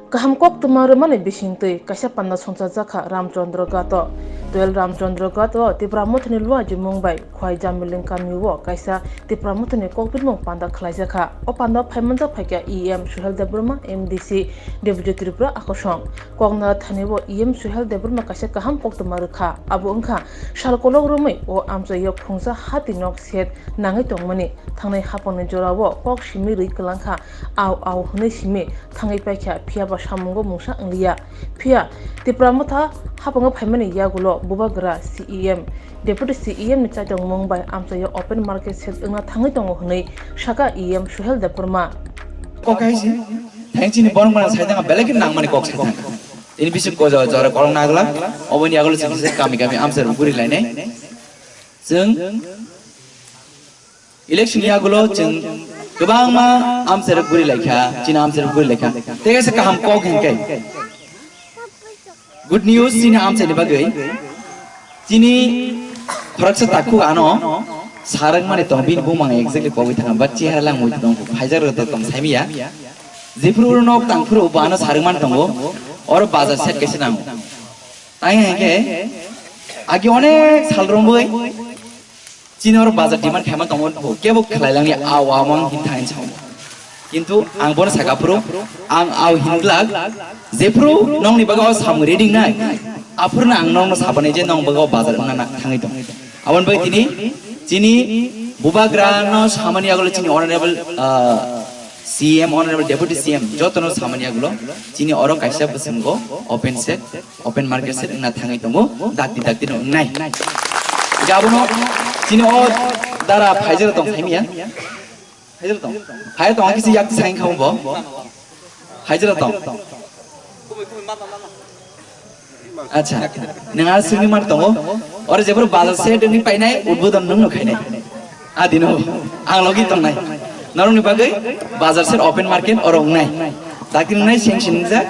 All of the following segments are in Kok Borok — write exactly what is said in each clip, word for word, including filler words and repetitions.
Kaham koktwma rwmani bisingtwi kaisa panda songchajak kha Ramchandra Ghat o. Twelve Ramchandra Ghat o Tipra Mothani luajimung bai Khwai Jamiling kami o kaisa Tipra Mothani kokbitmung panda khwlaijak kha. O panda o phaimanjak phaikha E M Suhel Debbarma, M D C, Deputy Tripura Akosong. Koknara thani o E M Suhel Debbarma kaisa kaham koktwma rwkha. Abo wngkha sal kolok romwi o amchaio khungsa hati nok shed nangwi tongmani. Thangnai haphangni jorao kok simi rwi kwlangkha, "Au, au," hwnwi simi thangwi paikha, phiya ba samungo mungsa wngliya. Phiya Tipra Motha haphango phaimani yagulo bubagra C E M, Deputy C E M ni chaitokmung bai amchaio open market shed wngna thangwi tongo hwnwi sakha E M Suhel Debbarma. Kok hai si, thank chini borok mana sai thang belai khe nangmani kok sai thang. Ini bising ko jora jora kolong nagla, oboni yagulo chini kami kami amchai rok guri lainai. Chwng election yagulo chwng kwbangma amchairok guri laikha, chini amchairok guri laikha. Tei kaisa kaham kok hinkhe, good news chini amchaini bagwi. Chini khoroksa takhuk ano sarwkmani tong, bini bumang exactly kogwi thangkha, but chehara langmwi tong, phaijak rwtong tong saimiya. Jephuru nok tangphuru bo ano sarwkmani tongo, oro bazar shed kaisa nango. Tai hinkhe agi onek sal romwi chini oro bazar demand khaima tongo, kebo khlai langya, au, au, ang hin thangwi sao. Kintu ang bono saka phuru, ang au hin glak, jephuru nokni bagwi o samung ready nai, aphuru ang nokno sapanai je nokni bagwi o bazar wngna na thangwi tong. Aboni bagwi tini chini bubagra no samani yagulo chini honorable, ah, C M, honorable deputy C M, jotono samani yagulo chini oro kaisa bwswngo open shed, open market shed wngna thangwi tongo, dakti dakti no wngnai. Hinkhe abono chini o dara phaijak tong saimiya. Phaijak tong. Phai tong kisi yakti saing khamu bo. Phaijak tong. Acha, nwng ar swngwi man tongo. Oro jephuru bazar shed wngwi painai, udbodon nwng no khainai. A dino ang logi tongnai. Norokni bagwi bazar shed open market oro wngnai. Dakti wngnai seng seng jak.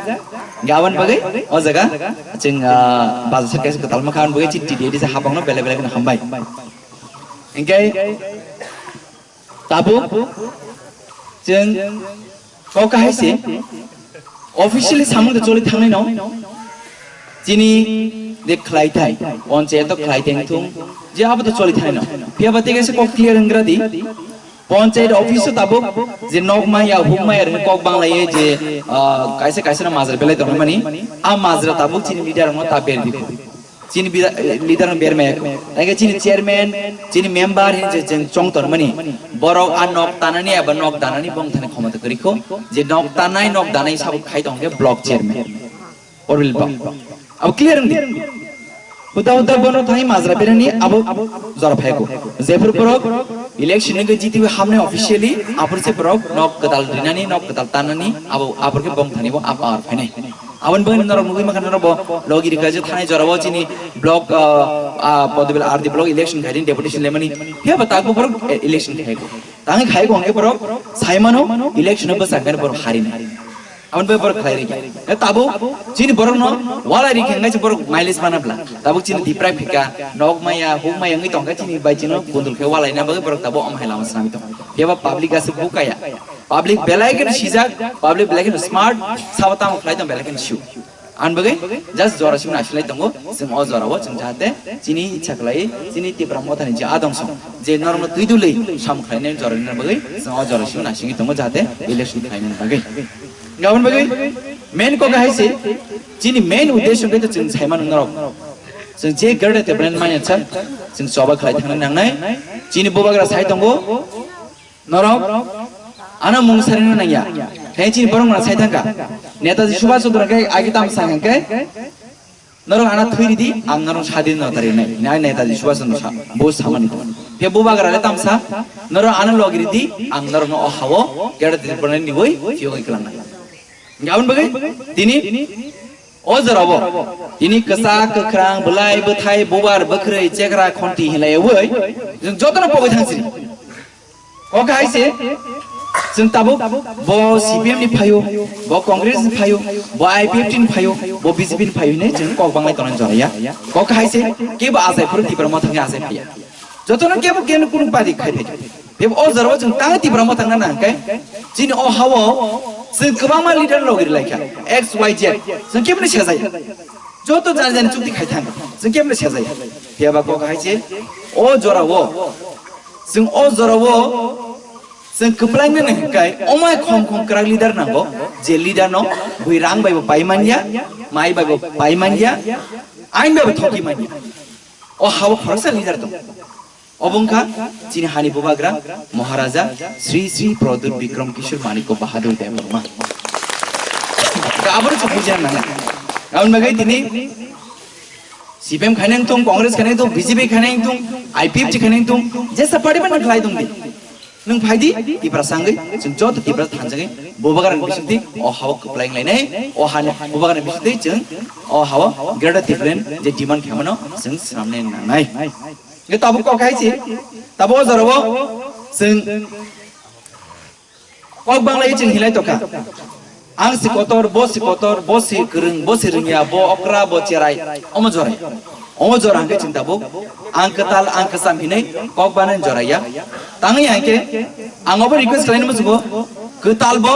Gabon bagwi o jaga chwng, ah, bazar shed kaisa kwtal ma kha, aboni bagwi chini T D A D sa hapangno belai belai kheno hambai. Hinkhe tabuk chwng kok kahai se officially samung de choli thangnai no. Chini de khlai thai, panchayat o khlai thai thung, je abo to choli thangnai no. Phiya ba tege se kok clear wnggra di. Panchayat office o tabuk je nok maya, huk maya rwhwni kok banglaye je, ah, kaisa kaisa no majra belai tongmani, a majra tabuk chini leader no ta ber di. Chini bida-, eh, leader no bermaya kho. Tangke chini chairman, chini member hin je jeng chong tor mani. Borok a nok tanani eba nok danani bong thani khomota kwrwi kho. Je nok tanai, nok danai sabo khai tong khe block chairman. Orbil block. Abo clear wngdi. Huda huda bono thani majra berani abo jora phai kho. Jephuru borok election ni jiti hamne officially, aphuru se borok nok kwtal rinani, nok kwtal tanani, abo, aphuru khe bong thani bo abo ar phainai. Aboni bagwi norok nugwi mankha norok bo logi rikha je thanai jorao chini block, ah, ah, Podbil R D block election khaidi deputation lemani. Phiya ba takbo borok e-, election khai kho. Tangwi khai kho hwnkhe borok saimano election bwsa khe borok harinai. Aboni bagwi borok khlai rikha. E tabuk chini borokno walai rikha hwnkhe borok mileage mana bla. Tabuk chini deprive khika, nok maya, huk maya wngwi tongkha chini bai chino kundul khe walaina bagwi borok tabuk omo hai lama swnamwi tong. Phiya ba public aswk bukaya. Public belai kheno sijak, public belai kheno smart, sabo tamo khlai tong belai kheno sio. Ani bagwi just jora simi nasilai tongo, chwng o jorao chwng jahate chini ichha khlai, chini Tipra Mothani je adong song, je norokno twi dulwi samung khlainai jorani bagwi chwng o jora simi nasingwi tongo, jahate election khlainani bagwi. Gabon bagwi main kok hai se, chini main uddesho khe chwng saimano norok. Chwng je greater development manya cha, chwng choba khlai thangna nangnai, chini bubagra sai tongo, Norok ano mung sarina nangya. Khe chini borok no sai thangkha. Netaji Subhash Chandra khe agi tam sa hwnkhe, norok ano thwi ridi, ang norok sadinota rinai. Nai Netaji Subhash Chandra sa, bo samani to. Khe bubagra le tam sa, norok ano logi ridi, ang norok no o hao, gera dirpana ni boi, phiyogwi kwlangnai. Gabon bagwi, tini O jorabo tini kwchak, kwkhrang, bwlai, bwthai, bubar, bwkhrwi, chekra, khonti hinlaiwi chwng jotono pogwi thangsiri. Kok hai se chwng tabuk bo C P M ni phaio, bo Congress ni phaio, bo I P F T ni phaio, bo B J P ni phaio hinwi chwng kok banglai tongnani joraya. Kok hai se kebo achai phuru Tipra Motha ni achai phaiya. Jotono kebo keno kunu party khai phai. Tei o jora o chwng tang Tipra Motha nang nang khe, chini o ha o chwng kwbangma leader logi rwlai kha, X Y Z, chwng kebini sejai. Joto jani jani chukti khai thang, chwng kebini sejai. Phiya ba kok hai se, o jora o, chwng o jora o, chwng kwplai nani hwnkhe, omai khom khom kwrak leader nango, je leader no bui rang bai bo pai manya, mai bai bo pai manya, ain bai bo thoki manya. O ha o khoroksa leader tong. Obo wngkha chini hani bubagra Maharaja Sri Sri Pradyut Bikram Kishore Manikya Bahadur Debbarma. Aboni se bujina nang. Aboni bagwi tini C P M khainai wngthung, Congress khainai wngthung, B J P khainai wngthung, I P F T khainai wngthung, jesa party bai nang khlai tong di. Nwng phai di, Tiprasa wngwi, chwng joto Tiprasa thanjagwi, bubagrani bisingtwi o ha o kwplai wnglainai, o hani bubagrani bisingtwi chwng o ha o Greater Tipraland je demand khaimano chwng swnamnai nangnai. Nge tabuk kok hai se, tabuk o jora o chwng kok banglai chwng hinlai tokha. Ang si kotor, bo si kotor, bo si kwrwng, bo si rwngya, bo okra, bo cherai, omo jorai. Omo jora hwnkhe chwng tabuk ang kwtal, ang kwcham hinwi kok banai joraya. Tangwi hwnkhe ang obo request khlainai muchungo, kwtal bo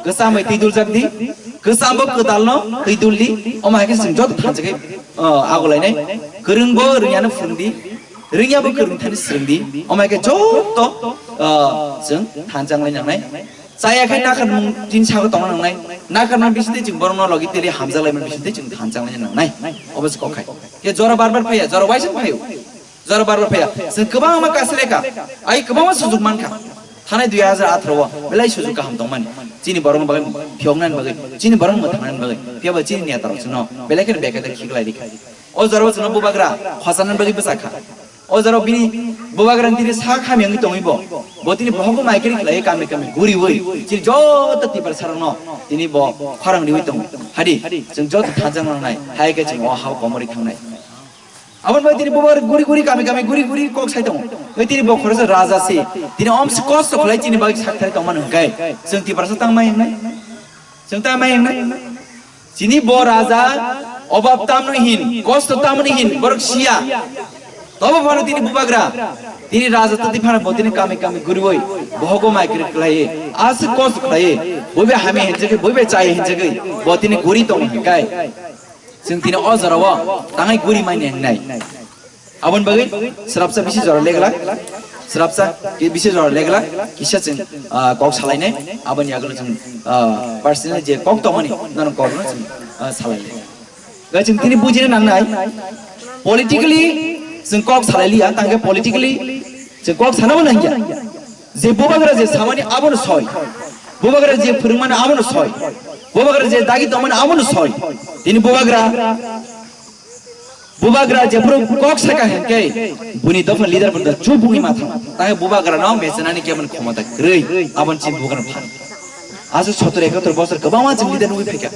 kwcham bai twi duljak di, kwcham bo kwtal no twi dul di, omo hai khe chwng joto thansa khe, o, agolainai. Kwrwng bo rwngya no phwrwng di, rwngya bo kwrwng thani swrwng di, omo hai khe joto, o, chwng thansa wnglainai nangnai. Chaya khe nakharmung chini sago tongna nangnai. Nakharmung bisingtwi chwng borokno logi twi hamjaklaimani bisingtwi chwng thansa wnglaina nangnai. Obo se kok hai. Khe jora bar bar phaiya, jora waisa phaio. Jora bar bar phaiya. Chwng kwbangma kasleka. Ai kwbangma sujuk mankha. Thanai dui hajar atharo o belai sujuk kaham tongmani. Chini borokno bagwi phiyoknani bagwi, chini borokno mwthangnani bagwi. Phiya ba chini neta rok chwngno belai kheno bekaida khiklai rikha. O jora o chwngno bubagra khochanani bagwi bwsakha. O jora bini bubagrani tini sak hamya wngwi tongwi bo. Bo tini bohogo maikri khlaiwi kami kami guriwi chini joto Tiprasarokno tini bo khorang riwi tongo. Hadi, chwng joto thansa nangnai, hai khe chwng o hao komorwi thangnai. Aboni bai tini bubagra guri guri kami kami guri guri kok sai tongo. Bai tini bo khoroksa raja se. Tini omsi kosto khlai chini bagwi sak thai tongmani hwnkhe chwng Tiprasa tangmai wngnai. Chwng ta mai wngnai. Chini bo raja obab tamni hin, kosto tamni hin, borok siya. Tobo phano tini bubagra, tini raja tati phano bo tini kami kami guriwi, bohogo maikri khlaiwi, aswk kosto khlaiwi, boibe hamya hinjagwi, boibe chaya hinjagwi, bo tini guri tongo hinkai. Chwng tini o jorao tangwi guri manya wngnai. Aboni bagwi srapsa bisi jora leglak, srapsa ki bisi jora leglak, kisa chwng, ah, kok salainai, aboni yagulo chwng, ah, personal je kok tongmani, nono kokno chwng, ah, salainai. Ga chwng tini bujina nangnai, politically chwng kok salai liya, tangkhe politically chwng kok sanabo nangya. Je bubagra je samani abono soi, bubagra je phwrwngmani abono soi, bubagra je dagi tongmani abono soi. Tini bubagra Bubagra jephuru kok saka hwnkhe buni dopha leader bo chubungwi ma thang. Tangwi bubagrano mechenani kemon khomota kwrwi, aboni chini bubagrano phan. Aswk sotor ekator bosor kwbangma chini leader nugwi phaikha.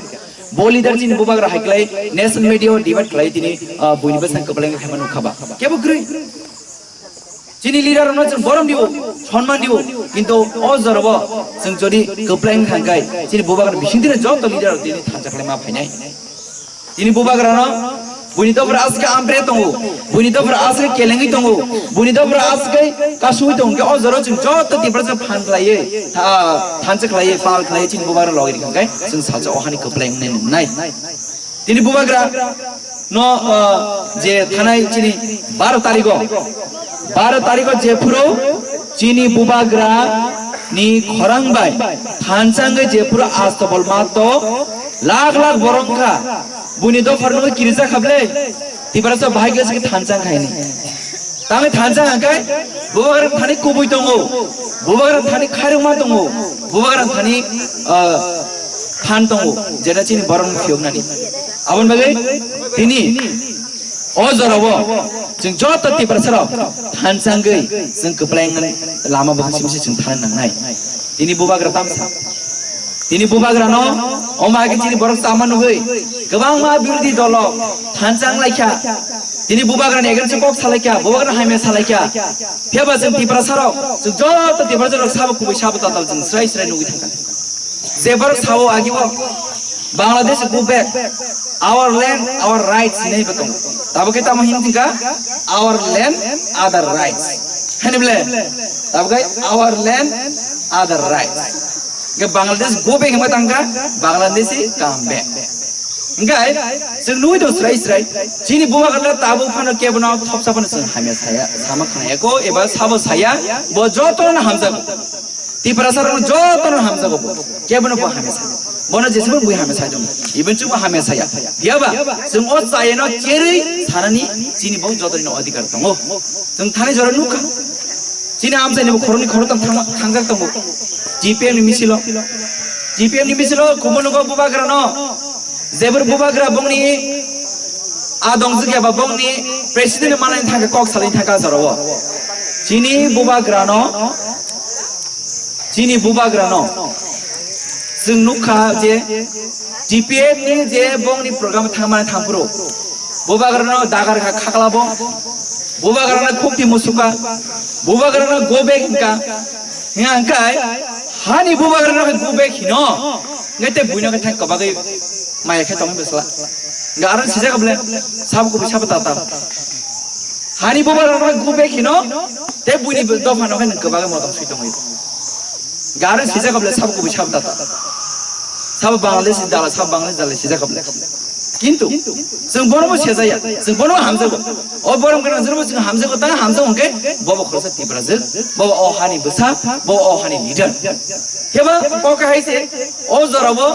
Bo leader chini bubagra hai khlai national media o debate khlai tini, ah, buini bwsang kwplai wngkha ma nukha ba. Kebo kwrwi. Chini leader rokno chwng borom dio, sonman dio, kintu o jorabo chwng jodi kwplai wngkha hwnkhe chini bubagrano bisingtwi joto leader rok tini thansa khlai ma phainai. Tini bubagrano buini dophra aswk ampre tongo, buini dophra aswk kelengwi tongo, buini dophra aswk kasui tongo, hwnkhe o jorao chwng joto Tiprasa phan khlaiwi, tha-, thansa khlaiwi, pal khlaiwi chini bubagrano logi rikha hwnkhe chwng salsa o hani kwplai wngnai nungnai. Tini bubagra no, ah, je thanai chini baro tarigo, baro tarigo jephuru chini bubagra ni khorang bai thansa wngwi jephuru astobol mato lakh lakh borok wngkha, buini dophar nugwi kirijak kha ble, Tiprasa bahai khe thansa wngkha hini. Tangwi thansa hwnkhe bubagra thani kubui tongo, bubagra thani khairokma tongo, bubagra thani, ah, phan tongo, jeta chini borok phiyoknani. Aboni bagwi tini o jorao chwng joto Tiprasarok thansa wngwi chwng kwplai wngmani lama bo simi se chwng thana nangnai. Tini bubagra tamsa. Tini bubagrano omo hai khe chini borok chama nugwi kwbangma birodhi dolo thansa wnglaikha. Tini bubagrani against kok salaikha, bubagrani hamya salaikha. Phiya ba chwng Tiprasarok, chwng joto Tiprasarok sabo kubui sabo tatal chwng srai srai nugwi thangkha. Je borok sao agi o Bangladesh go back, our land, our rights hinwi bo tongo. Tabo khe tamo hini thangkha, our land, other rights. Hani bole, tabuk hai our land, other rights. Ke Bangladesh go back hima tangka, Bangladeshi come back. Hingkai, chwng nugwi tong srai srai, chini bubagrano tabuk phano kebono thopsa phano chwng hamya saya, sama khna yako, eba sabo saya, bo jotono hamjago. Tiprasa rok jotono hamjago bo. Kebono bo hamya saya. Bono jesebo bui hamya saya dong. Even chwngbo hamya saya. Phiyaba, chwng o chayeno cherwi sanani chini bo jotonino adhikar tongo. Chwng thani jora nukha. Chini amchaini bo khoroknwi khoroktham thang-, thangjak tongo. G P M ni misilo. G P M ni misilo kumono go bubagrano. Jebor bubagra bongni adong jwkya ba bongni president manani thangkhe kok salai thangkha jorao. Chini bubagrano, chini bubagrano chwng nukha je G P F ni je bongni program thangmani thangphuru bubagrano dagar kha khaklabo. Bubagrano khukti musuka, bubagrano go back hinka. Hinga hingkai, hani bubagrano khe go back hino, ngai te buino khe thang kabagwi maya khe tongwi bwsla. Nga aro sijak bole, sabo kubui sabo tata. Hani bubagrano khe go back hino, te buini dophano khe nwng kabagwi motom sui tongwi. Nga aro sijak bole, sabo kubui sabo tata. Sabo Bangladesh dala, sabo Bangladesh dala sijak bole. Kintu, chwng bono bo sejaya, chwng bono bo hamjago. O borom gwnang jwnbo chwng hamjago, ta hamjago hwnkhe bobo khoroksa Tiprajwk, bobo o hani bwsa, bobo o hani leader. Kebo kok hai se, o jorabo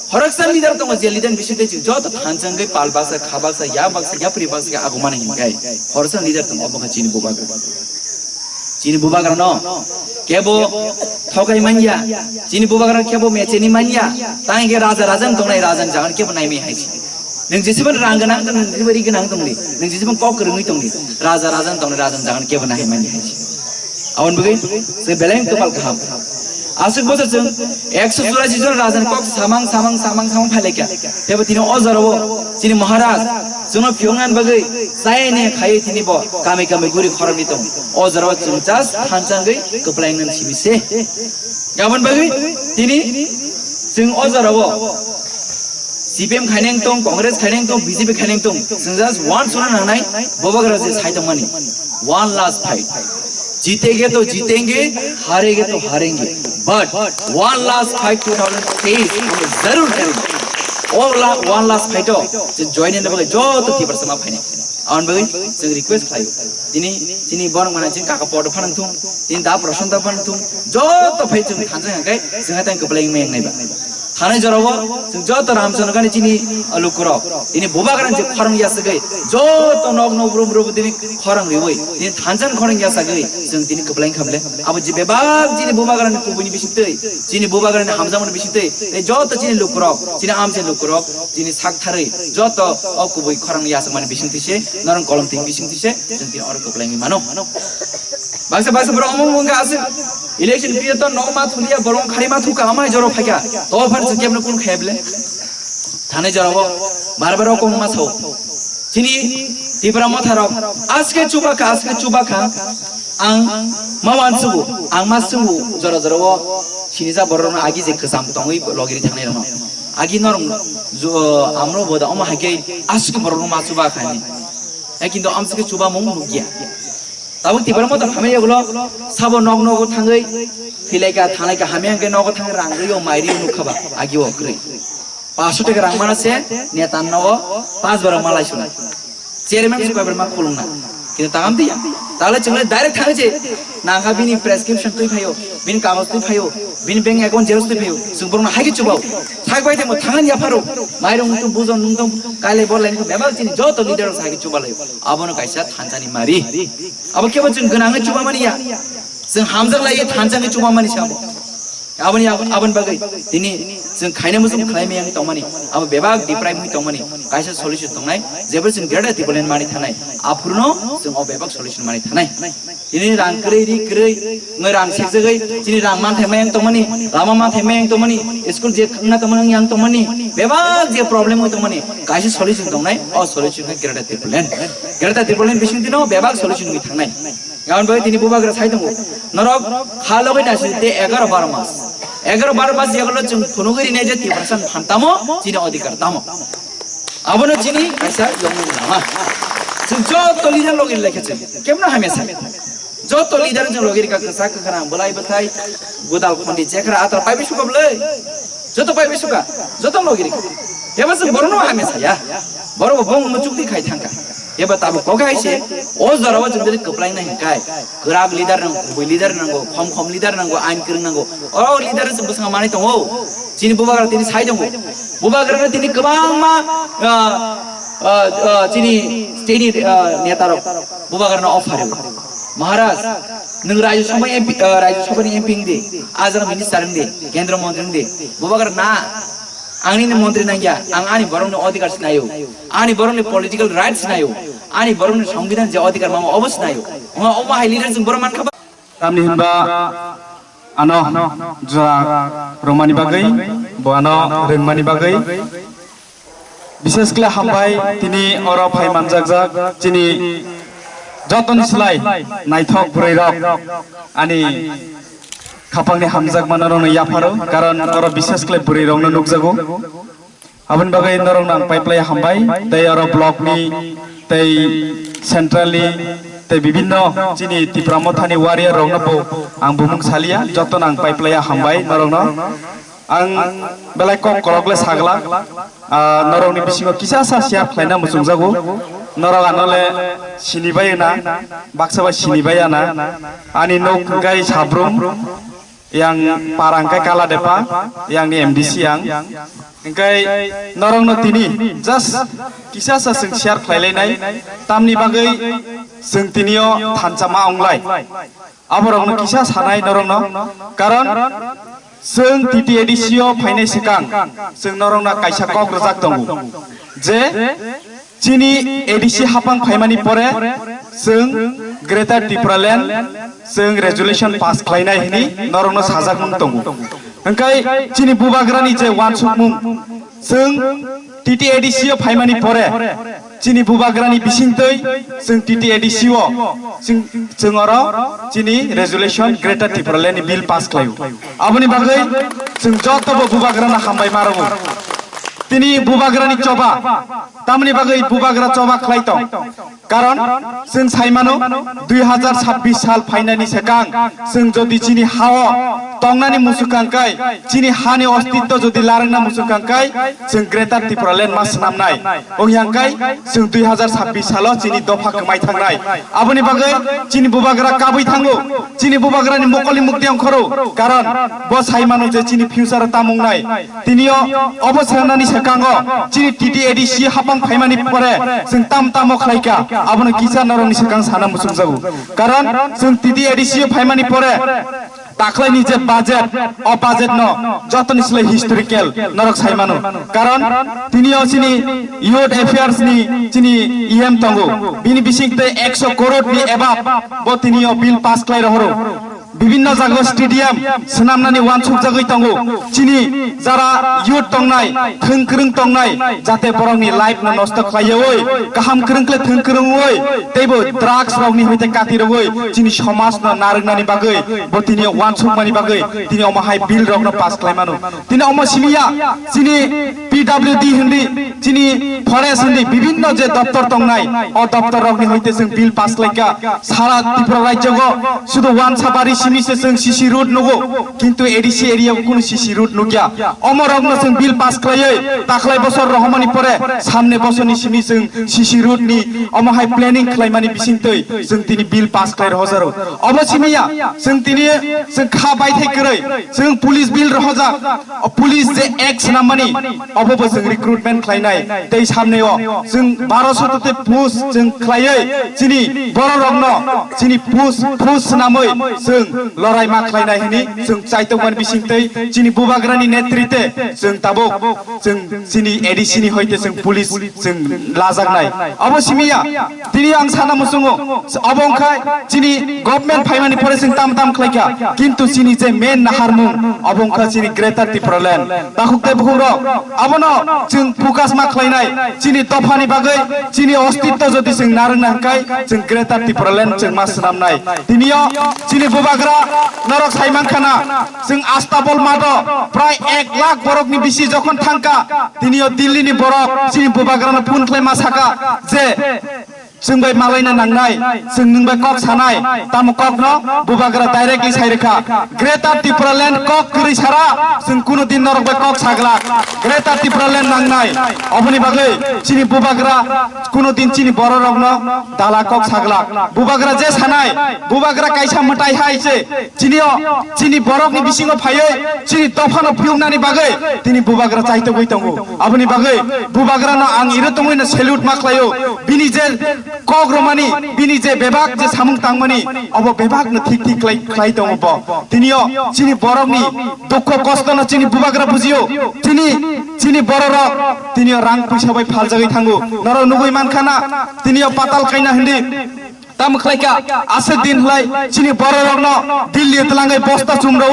khoroksa leader tongo, je leader bisingtwi chwng joto thanchangwi pal baksa, kha baksa, ya baksa, yapri baksa khe agumani hinkai. Khoroksa leader tongo, obo kha chini bubagra. Chini bubagrano kebo thokai manya, chini bubagrano kebo mecheni manya, tang ke raja rajan tongnai rajan jagan kebo naimai hai si. Nwng jesiban rang gwnang tong, nwng jesiban ri gwnang tongdi, nwng jesiban kok kwrwngwi tongdi, raja rajan tongnai rajan jagan kebo nai manya hai si. Aboni bagwi se belai kwpal kaham. Aswk bwsajwk ekso churashi jon rajani kok samang, samang, samang, samang phailaikha. Tebo tini o jorao chini Maharaj chwngno phiyoknani bagwi chayani khaiwi tini bo kami kami guri khoroknwi tongo. O jorao chwng just thanchangwi kwplaingnani simi se. Aboni bagwi tini chwng o jorao C P M khaineng tong, Congress khaineng tong, B J P khaineng tong, chwng just one suna nangnai, bubagra je sai tongmani. One last fight. जीतेंगे तो जीतेंगे, हारेंगे तो हारेंगे, but one last fight two thousand twenty-six हम जरूर करेंगे. O la-, one last fight o je join ni bagwi joto Tiprasa ma phainai. Aboni bagwi chwng request khlaio. Tini, tini borok mana chwng kaka podo phanang thung, tini da Prashanta phanang thung, joto phai chwng thansa hangkai chwng hatang kwplai wngmai wngnai ba. Thanai jorao chwng joto Ramchandra Gandhi chini lukurok, tini bubagrani je khorang yasagwi, joto nok nok brum brum tini khorang riwi, tini thanchang khorang yasagwi, chwng tini kwplai khamle. Abo je bebak chini bubagrani kubuini bisingtwi, chini bubagrani hamjakmani bisingtwi, tei joto chini lukurok, chini amchai lukurok, chini sak tharwi, joto o kubui khorang yasakmani bisingtwi se, norong kolom twi bisingtwi se, chwng tini oro kwplai wngwi mano. Baksa baksa borok omo wngkha aswk election period o nokma thuliya borok khari ma thuka amai joro phaikha to phar se kebno kun khaya bile. Thani joro bo bar bar o kong ma sao. Chini Tipra motha rok aske chuba kha, aske chuba kha. Ang ma wan subu, ang ma subu joro joro o sinisa borok no agi je kwcham tongwi logiri thangnai rok no. Agi norok amro boda omo hai khe aske borok no ma chuba kha ni. Hai kintu amsike chuba mung nukya. Tabuk Tipra motha hamya yagulo sabo nok nogo thangwi philaika thanglaika hamya hwnkhe nogo thangwi rang rwio mai rwio nukha ba agi o kwrwi. Paanch sho taka rang mana se neta nogo panch bar ma lai suna. Chairman se koi bar ma khulungna. Kintu takam diya. Tale chungle direct thangwi je nangkha bini prescription twi phaio, bini kagoj twi phaio, bini bank account xerox twi phaio. Chwng borokno hai khe chubao. Thak bai temo thangan yapharo. Mairung nungtung bujon nungtung kailai borlai nungtung bebak chini joto leader rok hai khe chubalai. Abono kaisa thanchani mari. Abo kebo chwng gwnangwi chubamani ya. Chwng hamjak lai thanchangwi chubamani se abo. Aboni, aboni bagwi tini chwng khaina muchung khlai miyang tongmani. Abo bebak deprive wngwi tongmani. Kaisa solution tongnai. Jebel chwng greater Tipraland mani thanai. Aphurno chwng o bebak solution mani thanai. Tini rang kwrwi ri kwrwi wngwi rang sekjagwi chini rang manthai mayang tongmani. Lama manthai mayang tongmani. School je khangna tongmani yang tongmani. Bebak je problem wngwi tongmani. Kaisa solution tongnai. O solution khe greater Tipraland. Greater Tipraland bising tino bebak solution wngwi thangnai. Aboni bagwi tini bubagra sai tongo. Norok ha logwi nasi te egaro baro mas. Egaro baro mas yagulo chwng phunugwi rinai je Tiprasa phan tamo, chini odhikar tamo. Abono chini kaisa yongmung lama. Chwng joto leader logwi lekhe chwng. Kemno hamya sai. Joto leader jwng logi rika, kwsa kwkhwrang, bwlai bwthai, gwdal khondi, chekhra, atra paibi suka bwlai. Joto paibi suka, joto logi rika. Eba jwng borokno hamya saya. Borok bo bong muchuk di khai thangka. Eba tabuk kok hai se, o jora o jwng dili kwplai na hinkai. Kwrak leader nango, kubui leader nango, khom khom leader nango, ain kwrwng nango. O leader se bwskango manwi tongo. Chini bubagra tini sai tongo. Bubagra tini kwbangma, ah, ah, ah, chini state ni, ah, neta rok bubagra no offer rwo. Maharaj, nwng Rajya Sabha M P, ah, Rajya Sabha ni M P wng di, ajang minister wng di, kendra mantri wng di, bubagra na, ang nini mantri nangya, ang ani borok ni odhikar sinayo, ani borok ni political rights sinayo, ani borok ni songbidan je odhikar mamo obo sinayo, omo, omo hai leader jwng borok mankha ba? Tamni hinba ano jora romani bagwi, bo ano rwngmani bagwi. Bishesh khle hambai tini oro phai manjakjak chini jotoni slai naithok bwrwi rok ani khapangni hamjakma norokno yapharo, karon oro bishesh khle bwrwi rokno nukjago. Aboni bagwi norokno ang paiplai hambai, tei oro block ni, tei central ni, tei bibinno chini Tipra Mothani warrior rokno bo ang bumung salia, jotono ang paiplai hambai norokno. Ang belai kok kolok le sagla, ah, norokni bisingo kisa sa share khlaina muchungjago, norok ano le sini bai na, baksa bai sini bai na, ani nok hwnkhe Sabrum, yang para hwnkhe Kaladepa, yang ni M D C ang. Hwnkhe norokno tini just kisa sa chwng share khlailainai, tamni bagwi chwng tinio thansa ma onglai. Aborokno kisa sanai norokno, karon chwng T T A D C o phainai swkang chwng norokno kaisa kok rwjak tongo je, chini A D C hapang phaimani pore chwng Greater Tipraland chwng resolution pass khlainai hwnwi norokno sajak mung tongo. Hwnkhe chini bubagrani je uansukmung, chwng T T A D C o phaimani pore chini bubagrani bisingtwi chwng T T A D C o chwng, chwng oro chini resolution Greater Tipraland ni bill pass khlaio. Aboni bagwi chwng jotobo bubagrano hambai ma rwo. Tini bubagrani choba, tamni bagwi bubagra choba khlai tong? Karon chwng sai mano, dui hajar sabbish sal phainani swkang chwng jodi chini ha-o tongnani muchukang kai, chini hani ostitto jodi larwngna muchukang kai, chwng Greater Tipraland ma swnamnai. Wngyang kai chwng dui hajar sabbish salo chini dopha kwmai thangnai. Aboni bagwi chini bubagra kabwi thango, chini bubagrani mokolni mukti ongkhoro. Karon bo sai mano je chini future o tam wngnai. Tinio obo sanani swkango chini T T A D C hapang phaimani pore chwng tam tamo khlaika, abono kisa norokni swkang sana muchungjago. Karon chwng T T A D C o phaimani pore takhlaini je budget, o budget no jotoni slai historical norok sai mano. Karon tinio chini Youth Affairs ni chini E M tongo, bini bising tei ekso crore ni above bo tinio bill pass khlai rohoro. Bibinno jaga stadium swnamnani uansuk jagwi tongo. Chini jara youth tongnai, thwng kwrwng tongnai, jate borokni life no nosto khlaiyawi, kaham kwrwng khle thwng kwrwngwi, teibo drugs rokni hoite kati rwgwi chini somaj no narwknani bagwi, bo tini uansukmani bagwi tini omo hai bill rokno pass khlaimano. Tini omo simiya chini P W D hindi, chini forest hindi, bibinno je doptor tongnai, o doptor rokni hoite chwng bill pass khlaika. Sara Tripura rajyogo sudu Wansabari simi se chwng C C road nugo, kintu A D C area o kunu C C road nukya. Omo rokno chwng bill pass khlaiwi takhlai bosor rohormani pore samne bosorni simi chwng C C road ni omo hai planning khlaimani bisingtwi chwng tini bill pass khlai rohojaro. Obo simiya chwng tini chwng kha baithai kwrwi chwng police bill rohojak. O police je act swnammani, obo bo chwng recruitment khlainai. Tei samneo chwng baro soto tei post chwng khlaiwi chini bororokno chini post, post swnamwi chwng lorai ma khlainai hwnwi chwng chaitokmani bisingtwi chini bubagrani netrite chwng tabuk chwng chini A D C ni hoite chwng police chwng lajaknai. Obo simiya tini ang sana muchungo, obo wngkha chini government phaimani pore chwng tam tam khlaikha, kintu chini je main naharmung obo wngkha chini Greater Tipraland. Takhuk tei bukhukrok, abono chwng focus ma khlainai, chini dophani bagwi, chini ostitto jodi chwng narwkna hwnkhe chwng Greater Tipraland chwng ma swnamnai. Tinio chini bubagra norok saimankhana, chwng Astabol mato prai ek lakh borokni bisi jokhon thangkha, tinio Dillini borok chini bubagrano phone khlai ma sakha je Chwng bai malaina nangnai, chwng nwng bai kok sanai, tamo kokno bubagra directly sai rwkha. Greater Tipraland kok kwrwi sara, chwng kuno din norok bai kok saglak. Greater Tipraland nangnai, oboni bagwi chini bubagra kuno din chini bororokno dala kok saglak. Bubagra je sanai, bubagra kaisa mwtai hai se, chinio, chini borokni bisingo phaiwi chini dophano phiyoknani bagwi tini bubagra chaitogwi tongo. Aboni bagwi bubagrano ang iro tongwino salute ma khlaio. Bini je kok romani, bini je bebak je samung tangmani, obo bebakno thik thik khlai, khlai tongo bo. Tinio chini borokni dukho kostono chini bubagra bujio. Chini, chini bororok tinio rang puisa bai phaljagwi thango. Norok nugwi mankha na, tinio patal kaina hindi. Tamo khlaikha, aswk din hwlai chini bororokno Delhi twlangwi bosta chumrwi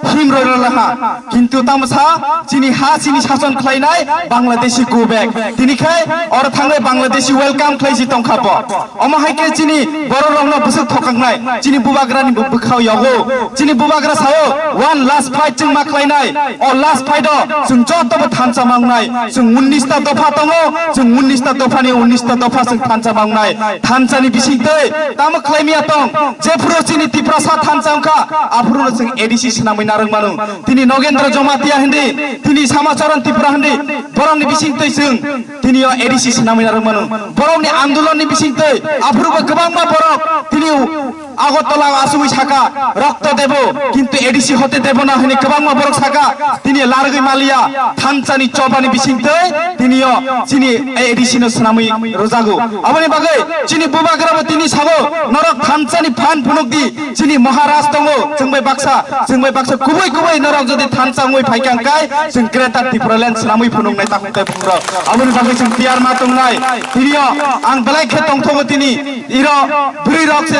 himrwi rwlaha. Kintu tamo sa chini ha chini sason khlainai Bangladeshi go back. Tini khai oro thangwi Bangladeshi welcome khlaisi tongkha bo. Omo hai khe chini bororokno bwswk thokaknai, chini bubagrani bo bwkhao yogo. Chini bubagra sao, one last fight chwng ma khlainai. O last fight o chwng joto bo thansa mangnai. Chwng unnish ta dopha tongo, chwng unnish ta dophani unnish ta dopha chwng thansa mangnai. Thansani bisingtwi tamo khlaimya tong, jephuru chini Tiprasa thansa wngkha, aphuruno chwng A D C swnamwi narwk mano. Tini Nogendra Jamatia hindi, tini Samacharan Tripura hindi, borokni bisingtwi chwng tinio A D C swnamwi narwk mano. Borokni andolonni bisingtwi aphurubo kwbangma borok tini Agartala asugwi saka, "Rokto debo, kintu A D C hote debo na," hwnwi kwbangma borok saka, tini largwi maliya, thansani chobani bisingtwi, tinio chini A D C no swnamwi rwjago. Aboni bagwi chini bubagrabo tini sabo, "Norok thansani phan phunuk di, chini Maharaj tongo, chwng bai baksa, chwng bai baksa kubui kubui norok jodi thansa wngwi phaikha hwnkhe, chwng Greater Tipraland swnamwi phunuknai takhuk tei bukhurok." Aboni bagwi chwng tiyar ma tongnai. Tinio ang belai khe tongthogo tini, iro bwrwi rok se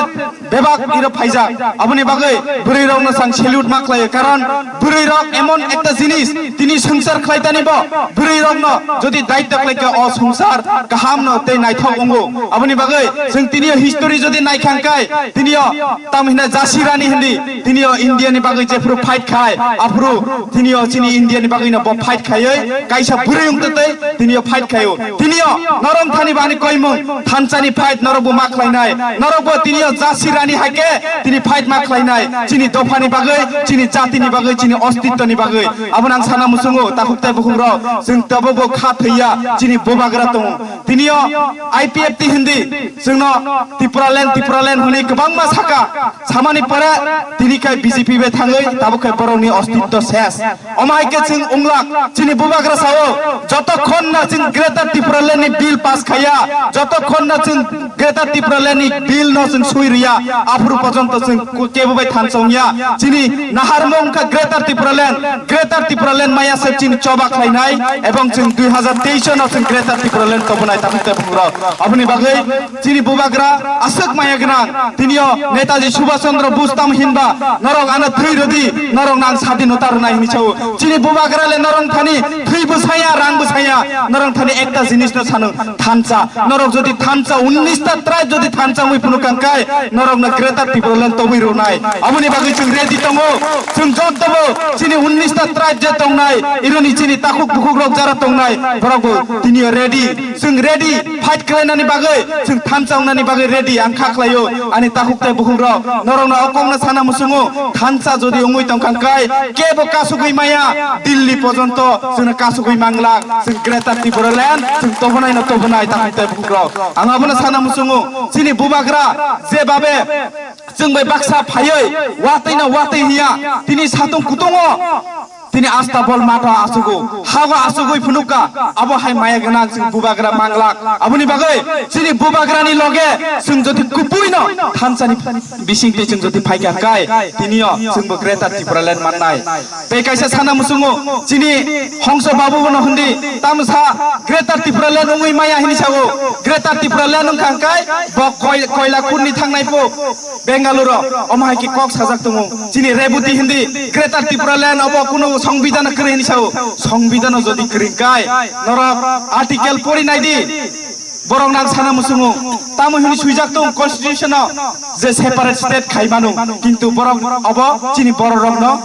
bebak iro phaijak. Aboni bagwi bwrwi rokno chwng salute ma khlaio, karon bwrwi rok emon ekta jinis tini swngchar khlai tani bo, bwrwi rokno jodi daitya khlai khe o swngchar kaham no tei naithok wngo. Aboni bagwi chwng tini history jodi naikha hwnkhe, tinio tam hina Jasi Rani hindi, tinio India ni bagwi jephuru fight khai, aphuru tinio chini India ni bagwi no bo fight khaiwi kaisa bwrwi wngtwi tei tinio fight khaio. Tinio norok thani bani koimung thansani fight norok bo ma khlainai. Norok bo tinio Jasi Rani hai khe tini fight ma khlainai. Chini dophani bagwi, chini jatini bagwi, chini ostitwni bagwi. Abo nang sana musungo takhuk tei bukhuk rok. Chwng tabo bo kha thwiya chini bubagra tongo. Tinio I P F T hindi chwngno Tipraland, Tipraland hwnwi kwbangma saka. Samani pore tini khai B J P bai thangwi tabuk khai borokni ostitw ses. Omo hai khe chwng wnglak, chini bubagra sao, jotokhon na chwng Greater Tipraland ni bill pass khaiya, jotokhon na chwng Greater Tipraland ni bill no chwng sui riya, aphuru porjonto chwng ku-, kebo bai thansa wngya. Chini naharmung kha Greater Tipraland, Greater Tipraland maya se chini choba khlainai, ebong chwng dui hazar teis no chwng Greater Tipraland tobonai takhuk tei bukhuk rok. Aboni bagwi chini bubagra aswk maya gwnang, tinio Netaji Subhash Chandra Bose tam hinba, norok ano thwi rwdi, norok nang sadinota rwnai hwnwi sao. Chini bubagra le norok thani thwi bwsaya, rang bwsaya, norok thani ekta jinis no sano, thansa. Norok jodi thansa unnish ta tribe jodi thansa wngwi phunuk kangkai, norok no Greater Tipraland tobwi rwnai. Aboni bagwi chwng ready tongo, chwng jotobo chini unnish ta tribe je tongnai, ironi chini takhuk bukhuk rok jara tongnai, borok bo tinio ready. Chwng ready fight khlainani bagwi, chwng thansa wngnani bagwi ready ang kha khlaio. Ani takhuk tei bukhuk rok, norokno o kokno sana muchungo, thansa jodi wngwi tongkha hwnkhe kebo kasugwi maya, Delhi porjonto chwngno kasugwi manglak. Chwng Greater Tipraland chwng tobonai no tobonai takhuk tei bukhuk rok. Ang abono sana muchungo, chini bubagra je babe chwng bai baksa phaiwi watwi no watwi hiya, tini satung kutungo. Tini asta bol mato asugo, hago asugwi phunukka, abo hai maya gwnang chwng bubagra manglak. Aboni bagwi chini bubagrani loge chwng jodi kubuino thansani bisingtwi chwng jodi phaikha kai, tinio chwngbo Greater Tipraland mannai. Tei kaisa sana muchungo chini Hongso Babu bono hindi, tamsa Greater Tipraland wngwi maya hini sao, Greater Tipraland wngkha kai, bo koi-, Koilakundni thangnai po. Bengaluru, omo hai khe kok sajak tongo. Chini Reboti hindi, Greater Tipraland obo kunu songbidhano kwrwi hini sao. Songbidhano jodi kwrwi kai, norok article pori nai di. Borok nang sana muchungo. Tamo hini swijak tong constitution o je separate state khai mano. Kintu borok obo chini borok rokno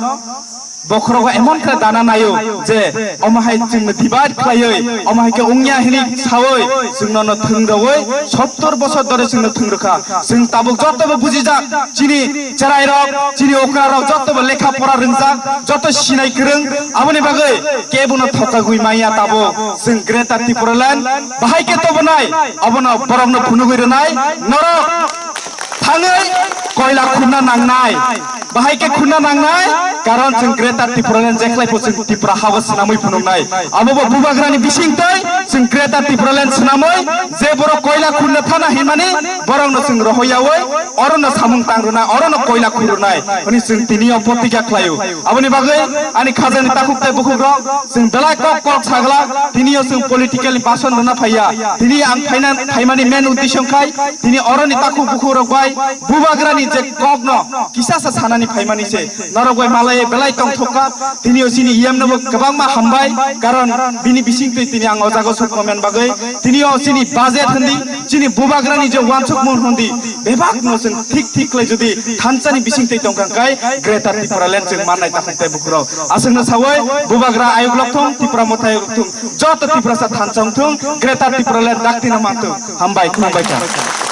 Bokhorogo emon khe dana nayo je omo hai chwngno divide khlaiwi, omo hai khe wngya hwnwi sawi chwngno no thwng rwwi sottor bosor dhore chwngno thwng rwkha. Chwng tabuk jotobo bujijak, chini cherairok, chini okrarok jotobo lekha pora rwngjak, joto sinai kwrwng, aboni bagwi kebono thokjagwi manya tabuk. Chwng Greater Tipraland bahai khe tobonai, abono borokno phunugwi rwnai, norok thangwi koila khunna nangnai. Bahai khe khunna nangnai, karon chwng Greater Tipraland jekhlai pho chwng Tipra habo swnamwi phunuknai. Abobo bubagrani bisingtwi chwng Greater Tipraland swnamwi je borok koila khunna thana hinmani borokno chwng rohoyawi orono samung tangrwnai, orono koila khurunai hwnwi chwng tini o potika khlaio. Aboni bagwi ani khajani takhuk tei bukhukrok chwng belai kok kok sagla, tini o chwng political ni bason rwna phaiya. Tini ang phaina, phaimani main uddesho khai tini oroni takhuk bukhukrok bai bubagrani je kokno kisasa sanani phaimani se norok bai malai belai tongthokka. Tini o chini E M no bo kwbangma hambai, karon bini bisingtwi tini ang o jaga sukma men bagwi tini o chini budget hwndi, chini bubagrani je wansukmung hwndi, bebakno chwng thik thik khlai jodi thansani bisingtwi tongkha khai Greater Tipraland chwng mannai takhuk tei bukhukrok. Aswkno sawi bubagra ayuk lokthung, Tipra Motha ayuk lokthung, joto Tiprasa thansa wngthung, Greater Tipraland daktino manthung. Hambai, khulumbai kha.